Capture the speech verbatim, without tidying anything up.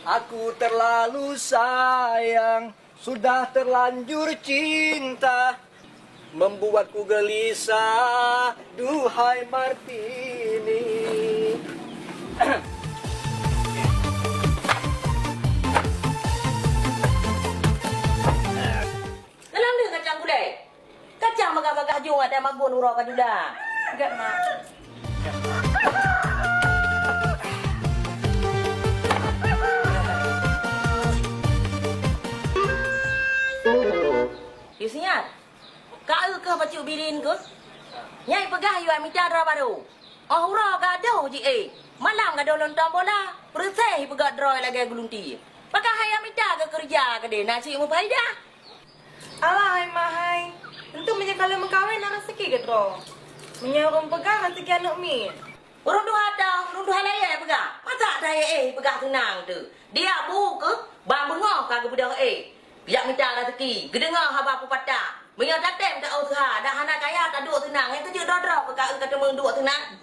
Aku terlalu sayang, sudah terlanjur cinta, membuatku gelisah, duhai Martini. Dalam deh kacang gulai. Kacang bagah-bagah jong ada magun uroe ka jula. Gak, Mak. Yusniat, ka eu keuh bacut bilin keuh? Nyai peugah yue mita droe barô. Óh uroe gadôh jiéh, malam gadôh lôn tombola, peureuséh peugah droe lagée geulunti. Pakon hai mita keu keureuja keudeh na cit meufaidah? Alah hai ma hai, teuntu meunyoe ka lheueh meukawen na raseuki keudroe. Meunyoe ureuëng peugah raseuki aneuëk miet. Ureuëng tuha ta, ureuëng tuha layée peugah. Masa ta éh peugah seunang teuh. Dia bu keuh, ban beungoh ka geubeudôh éh. Jak mita raseuki, geudeungoe haba peupatah. Meunyoe tatem ta useuha, dak hana kaya taduek seunang, nyang keujeuet droe-droe peugah ka teumeuduek seunang.